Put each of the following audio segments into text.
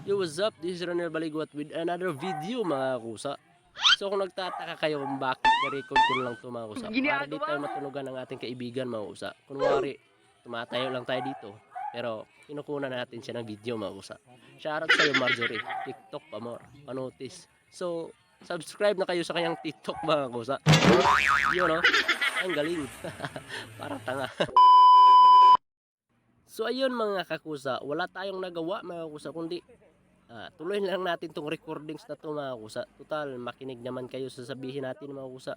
Yo, what's up? This is Ronel Baligwat with another video, mga kusa. So kung nagtataka kayo kung bakit na-record ko na lang ito, mga kusa, para di tayo matunugan ng ating kaibigan, mga kusa. Kunwari, tumatayo lang tayo dito. Pero kinukuha natin siya ng video, mga kusa. Shoutout sa'yo, Marjorie. TikTok pa more. Pa-notice. So, subscribe na kayo sa kanyang TikTok, mga kusa. Yun, no? Ang galing. Parang tanga. So ayun, mga kakusa, wala tayong nagawa, mga kakusa, kundi tuloy lang natin tong recordings na to, mga kakusa. Total, makinig naman kayo sa sabihin natin, mga kakusa.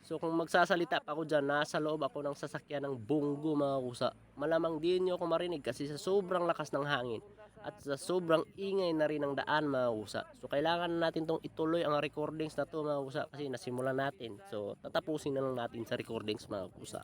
So kung magsasalita pa ako dyan, nasa loob ako ng sasakyan ng Bunggo, mga kakusa. Malamang di nyo ako marinig kasi sa sobrang lakas ng hangin at sa sobrang ingay na rin ng daan, mga kakusa. So kailangan na natin tong ituloy ang recordings na to, mga kakusa, kasi nasimulan natin. So tatapusin na lang natin sa recordings, mga kakusa.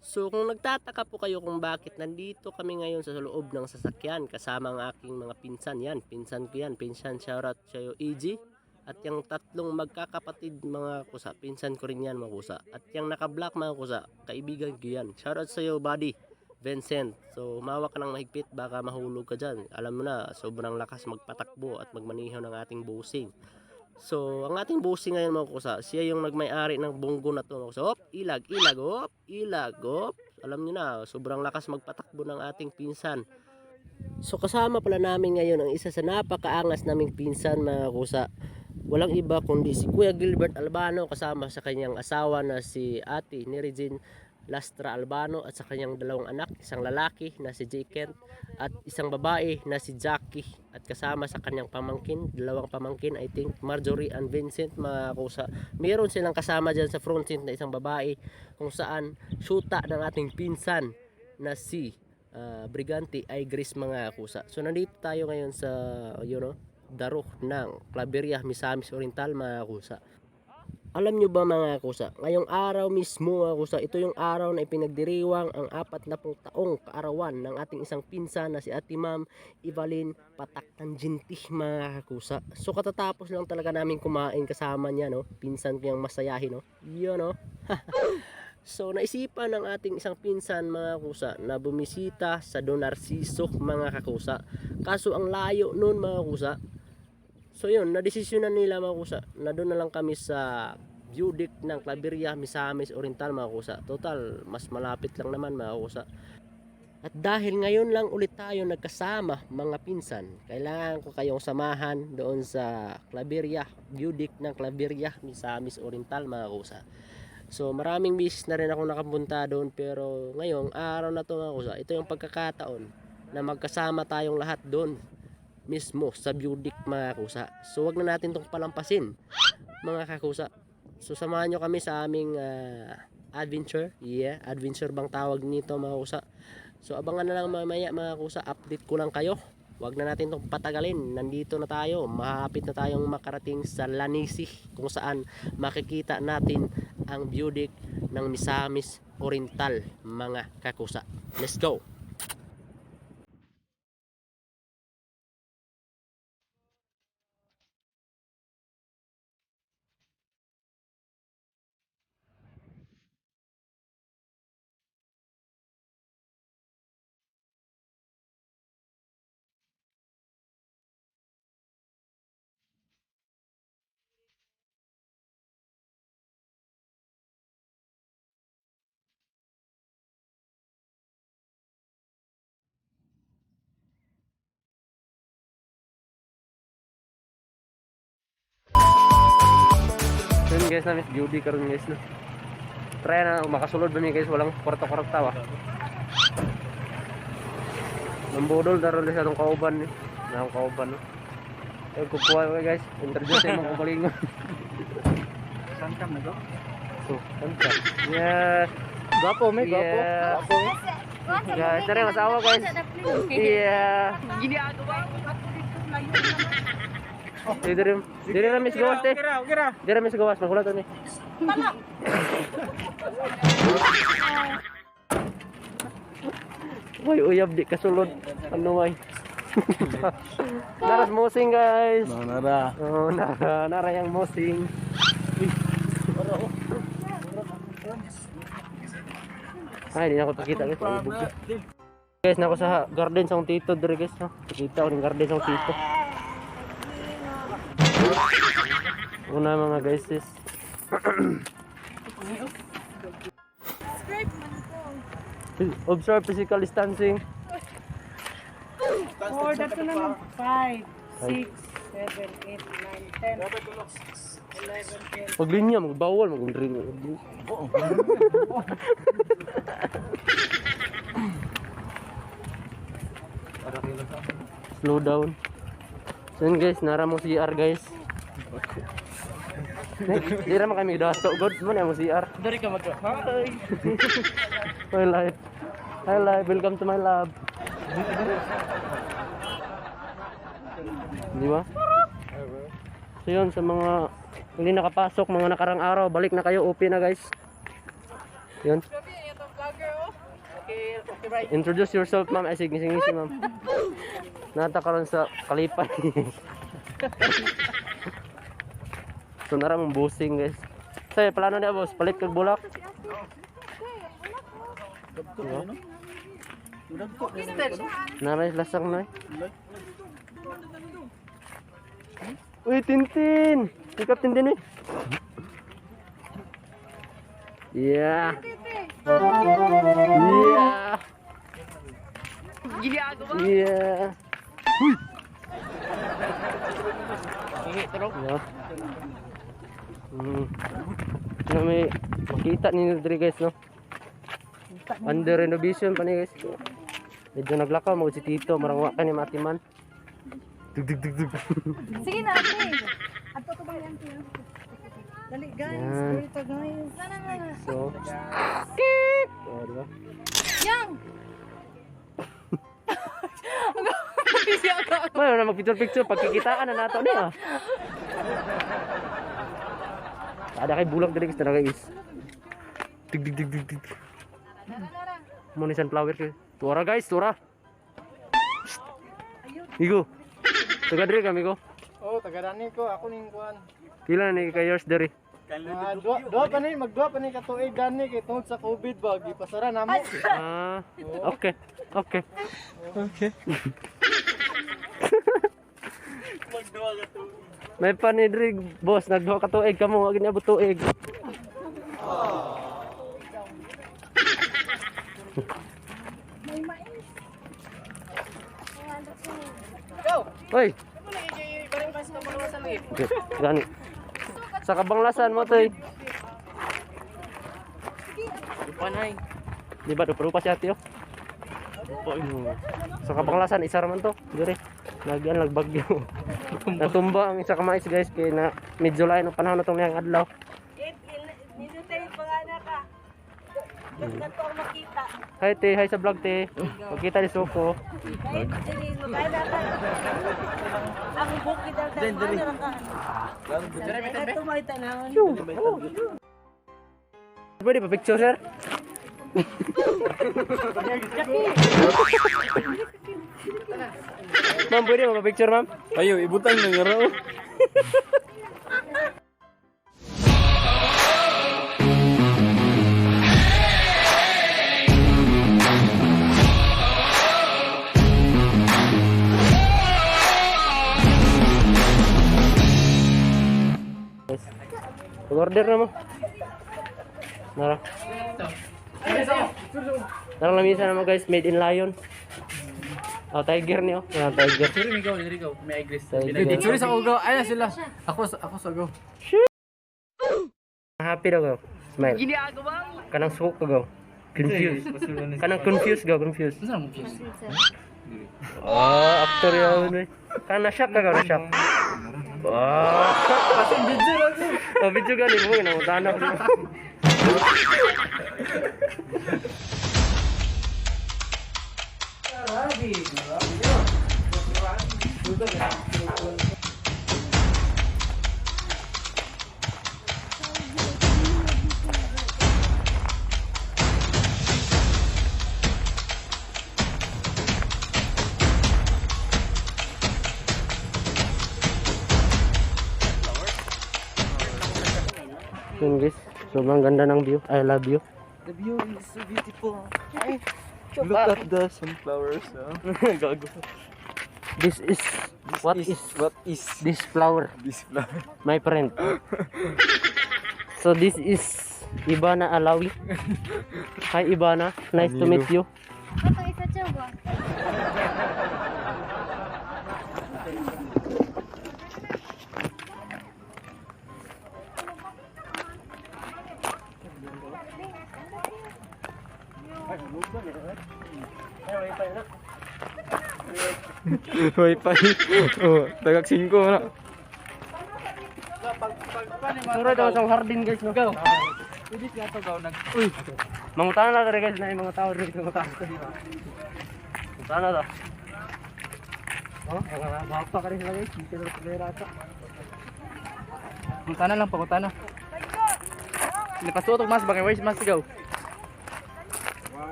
So kung nagtataka po kayo kung bakit nandito kami ngayon sa loob ng sasakyan kasama ang aking mga pinsan yan, pinsan ko yan, pinsan, shoutout sa'yo, EG, at yung tatlong magkakapatid, mga kusa, pinsan ko rin yan, mga kusa, at yung naka-black, mga kusa, kaibigan ko yan, shoutout sa'yo, buddy, Vincent. So humawak ka ng mahigpit, baka mahulog ka dyan, alam mo na, sobrang lakas magpatakbo at magmaniho ng ating busing. So, ang ating busing ngayon, mga kusa, siya yung nagmay-ari ng bunggo na to, mga kusa. Hop, ilag, ilag, hop, ilag, hop. Alam niyo na, sobrang lakas magpatakbo ng ating pinsan. So, kasama pala namin ngayon ang isa sa napakaangas naming pinsan, mga kusa. Walang iba kundi si Kuya Gilbert Albano kasama sa kanyang asawa na si Ate Nerijin Lastra Albano at sa kanyang dalawang anak, isang lalaki na si J. Kent at isang babae na si Jackie, at kasama sa kanyang pamangkin, dalawang pamangkin, I think, Marjorie and Vincent, mga kusa. Meron silang kasama dyan sa front seat na isang babae kung saan shoota ng ating pinsan na si Brigante ay Grace, mga kusa. So nandito tayo ngayon sa Daro ng Claveria, Misamis Oriental, mga kusa. Alam nyo ba, mga kusa, ngayong araw mismo, mga kusa, ito yung araw na ipinagdiriwang ang 40 taong kaarawan ng ating isang pinsan na si Ate Ma'am Evelyn Patak Tanjinti, mga kusa. So katatapos lang talaga namin kumain kasama niya, no? Pinsan ko yung masayahin, no? Yun, no? So naisipan ng ating isang pinsan, mga kusa, na bumisita sa Don Narciso, mga kakusa. Kaso ang layo nun, mga kusa. So yun, nadesisyonan nila, mga kusa, na doon na lang kami sa Budik ng Claveria, Misamis Oriental, mga kusa. Total, mas malapit lang naman, mga kusa. At dahil ngayon lang ulit tayo nagkasama, mga pinsan, kailangan ko kayong samahan doon sa Claveria, Budik ng Claveria, Misamis Oriental, mga kusa. So maraming beses na rin ako nakapunta doon, pero ngayong araw na to, mga kusa, ito yung pagkakataon na magkasama tayong lahat doon mismo sa Budik, mga kusa. So wag na natin tong palampasin, mga kakusa. So samahan nyo kami sa aming adventure. Yeah, adventure bang tawag nito, mga kusa? So abangan na lang mamaya, mga kusa, update ko lang kayo. Wag na natin tong patagalin. Nandito na tayo, mahapit na tayong makarating sa Lanisi kung saan makikita natin ang Budik ng Misamis Oriental, mga kakusa. Let's go! Yun guys, na Miss Judy karon, guys, no. Try na makasulod ba mi, guys, walang kwarta-kwarta ba. Nambudol na ron sa atong kauban ni. Na akong kauban, no. Eh kukuha ko, guys, introduce sa imong kaugalingon. Sangkam na to? So, kanta. Yes. Gwapo, may gwapo. Yeah. Gwapo. Guys, tara masawa, guys. Yeah. Diri diri ra miss gawas te. Okay ra, okay ra. Diri miss gawas magulat ni. Uy, uyab di kasulod. Ano ay? Naras mosing, guys. No, nara. Oh, nara, nara yang mosing. Ay, di na ako pakita, guys. Palibog ko. Guys, nako sa garden sa akong tito diri, guys, no. Kita ko ning garden sa akong tito. Una, mga guys, is Subscribe man ko. Observe physical distancing. Four, dato na ng 5, 6, 7, 8, 9, 10, 11, 12. Pag linya, magbawal, mag. Slow down. So yun, guys, nara mo CR, guys. Di ra man kami dato god mo na mo CR. Dari ka mag. Hi. My life. Hi life, welcome to my lab. Di ba? So yun, sa mga hindi nakapasok, mga nakarang araw, balik na kayo, OP na, guys. Yun. Introduce yourself, ma'am. Ay, sige, sige, sige, ma'am. Nata karon sa kalipay. So, nara mong busing, guys. Say, plano niya, boss. Palit kag bulak. Diba? Naray lasang na eh. Uy, Tintin! Pick up Tintin eh. Yeah. Yeah. Yeah. Uy! Yeah. Na may makita ninyo diri, guys, no? Under renovation pa ni, guys. Medyo naglakaw mo si Tito, marang wa ka ni Matiman. Dug dug dug dug. Sige na, ate. Ato to ba yan, tiyo? Dali, guys. Yan. Dito, guys. Na, na, na, na. So, kik! Oh, di ba? Yang! May na mag-picture-picture pagkikitaan na nato niya. Ada kay bulak diri, guys, talaga is. Dig dig dig dig dig. Mo ni sunflower kay. Tura, guys, tura. Psst. Igo. Taga diri kami ko. Oh, taga-dani ko. Ako ning kuan. Pila na ni kay yours diri? Ah, duha, duha pa ni, magduha pa ni katuig gani kay tungod sa COVID ba gipasara namo. Ah, okay. Okay. Okay. May panidrig, boss, nagduha ka tuig kamo, wag niya tuig. May mais. Hoy. Gani. Sa kabanglasan mo toy. Panay. Di ba dupa si ate oh. Sa kabanglasan isa ra man to. Dire. Nagyan nagbagyo. Natumba ang isa ka mais, guys, kay na medyo lain ang panahon na tong niyang adlaw. Nito tayo panganak ka. Ganda to ang makita. Hi te, hi sa vlog te. Magkita ni Soko. Kahit dili mo kaya na ka. Ang bukid ang dali. Ka. Ito may tanawon. Pwede pa picture, sir? Ma'am, pwede pa picture, ma'am? Ayo, ibutang na nga raw. Yes. Pag-order na mo. Nara. Nara lamisa na mo, guys, made in lion. Oh, tiger niyo. Oh. Tiger. Sorry, Mikaw, diri ka. May agres. Tiger. Sorry sa ugaw. Ay na sila. Ako sa ugaw. Happy daw go. Smile. Kanang suko go. Confused. Kanang confused go, confused. Unsa mo kiss? Ah, actor yun eh. Kanang na-shock ka go, na-shock. Ah. Kasi video lang. Oh, video gani mo, ginamutahan ako. Yun, guys, sobrang ganda ng view. I love you. The view is so beautiful. Look at the sunflowers. Oh. Gago. This is what is What is this flower, this flower? my friend? So this is Ibana Alawi. Hi, Ibana, nice to meet you. Ato isa tiyo ba? Wi-Fi. Oh, tagak 5 na. Sura daw sa hardin, guys, no. Go. Uy. Mangutana na dere, guys, na yung mga tao dito, mga tao. Mangutana ta. Oh, mga bapa ka rin sila, guys. Dito na sila ata. Pangutana lang, pangutana. Napasuot og mas bakay wise mas go.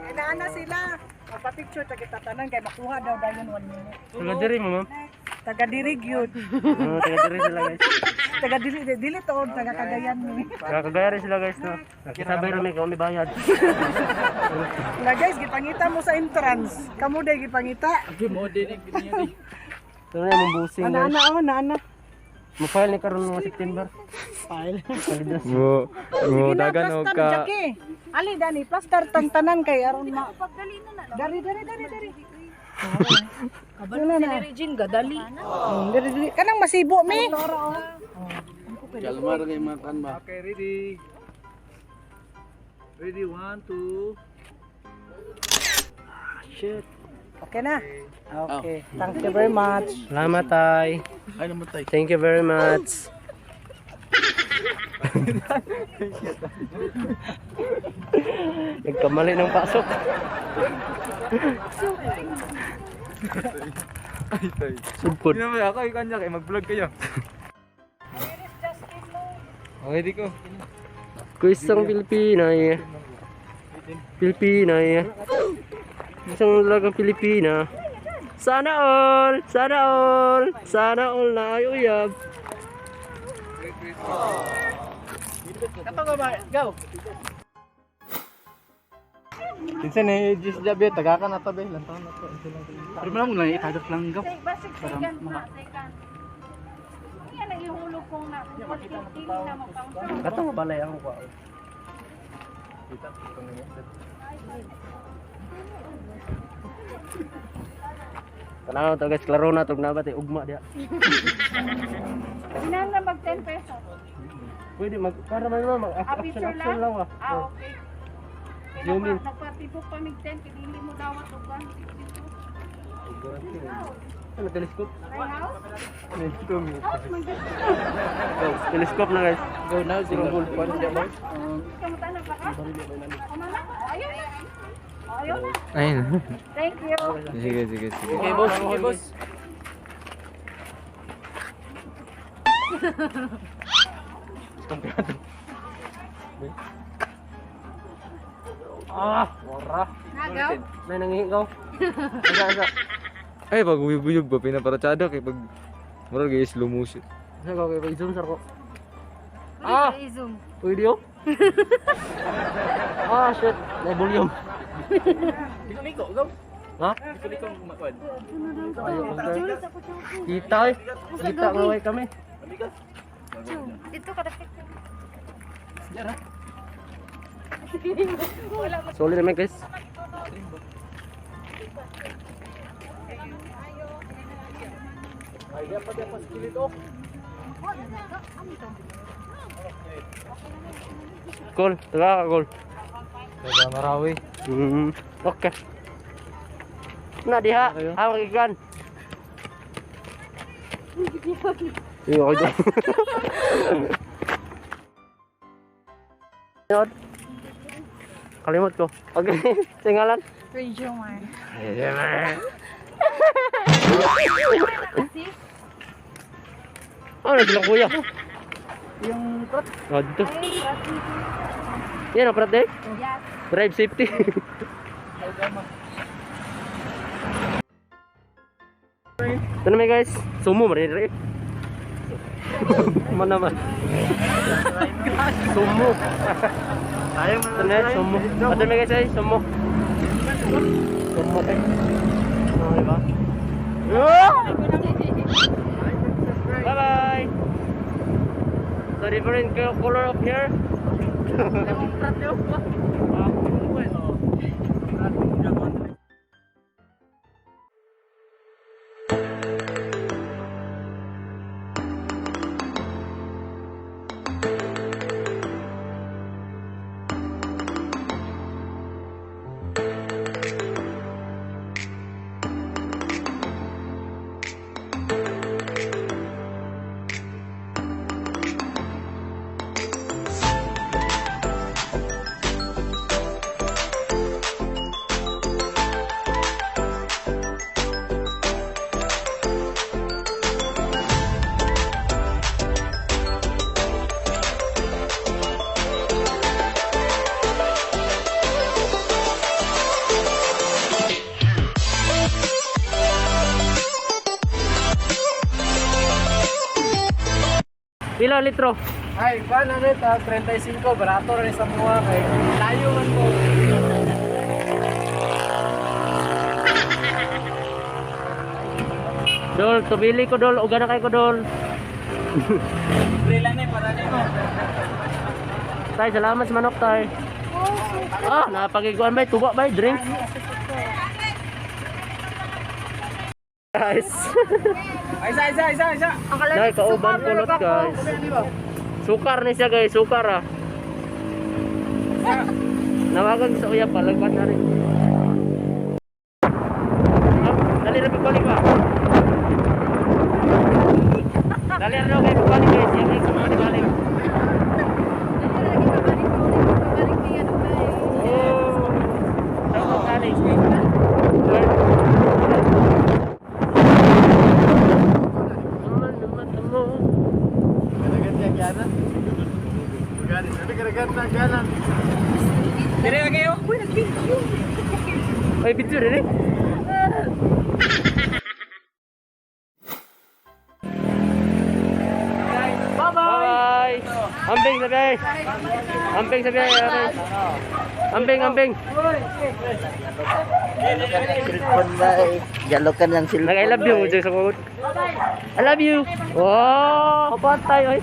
Inaana sila. Magpa-picture ta kita tanan kay makuha daw dayon 1 minute. Taga diri mo, ma'am. Taga diri gyud. Oh, taga diri sila, guys. Taga diri dili to taga Cagayan ni. Taga Cagayan sila, guys, no. Nakisabay ra may kami bayad. Na guys, gipangita mo sa entrance. Kamo day gipangita. Ito na yung busing, guys. Ana oh, naana. Mo-file ni karon mga September. File. Mo, mo dagan og Plaster, ka. Jackie. Ali dani plaster tang tanan kay aron ma. Pagdali na na. Dari dari dari dari. Kabalo na Regine gadali. Dari dari kanang masibo mi. Okay, ready. Ready, 1, 2. Shit. Okay na. Okay. Thank you very much. Salamat, tay. Ay, namatay. Thank you very much. Nagkamali ng pasok. Ay, tay. Sugpod. Hindi naman ako ikanya kay mag-vlog kayo. Okay, di ko. Kuisang Pilipina eh. Pilipina eh. Isang lagang Pilipina. Sana all! Sana all! Sana all na ay uyab. Kato ka ba? Go. Kinsa na just jabe tagaka na to be, lantaw na to. Pero mo lang na itagak lang go. Basig second na, second. Yan ang ihulog kong na. Dili na mo counter. Kato balay ako ko. Tanaw to, guys, klaro na tug na ba ugma diha. Kinahanglan mag 10 pesos. Pwede mag para man mag Ah, action picture action lang? lang ah. Ah, okay. Kaya Zoom in. nagpatibok pa mig 10 kay dili mo dawat og 162. Ano telescope? Ay house? Telescope. House man gud. Go, telescope na, guys. Go now, zero goal point. Kamuta na pa ka? Kumana? Ayaw na. Ayaw na. Ayun. Thank you. Sige, sige, sige. Okay, boss. Okay, boss. Ah, ora. Nagaw? May nangihi ko. Asa asa. Ay, pag guyog ba pinaparatsada kay pag murag guys slow motion. Asa ko kay zoom sir ko. Ah! I-zoom. Pwede oh. Ah, shit. May volume. Diko miko, go. Ha? Diko miko kumakuan. Kita eh. Kita ngaway kami. Dito ka dapit. Solid naman, guys. Gol, taga ka gol. Taga Marawi. Okay. Na diha, hawak ikan. Iyo ako dyan. Yun. Kalimot ko. Okay, singalan. Radio man. Ano sila kuya? Yung prat. Oh, dito. Yan ang prat eh. Yes. Drive safety. Ito naman, guys. Sumo man rin. Man naman. Sumo. Ito na, sumo. Ito naman, guys ay, sumo. Kamatay. Oh, di ba? Ah! Bye-bye. So different color of hair. Pila litro? Ay, ba na rin, 35, barato rin sa mga kay layo man ko. Dol, tubili ko dol, uga na kay ko dol. Libre lang eh, para nimo. Tay, salamat sa manok tay. Ah, napagiguan bay, tuba bay, drink. Guys. Ay, isa, isa, isa, isa. Nay, kauban kulot guys. Sukar ni siya guys, sukar ah. Nawagan sa uya palagpan na rin. Ah, dali na pagbalik ba? Dali na kayo pagbalik guys, yan ay sa balik. Oh. Shout out Ali. Naman naman mo. Ganagan niya gana. Gana, sabi ganagan na gana. Dire na kayo? Ay, picture rin eh. Bye-bye. Bye. Ambing sabi. Ambing sabi. Ambing, ambing. Cellphone ba eh. Jalokan lang cellphone. Nag I love you sa kuwot. I love you. Wow, kapatay oy.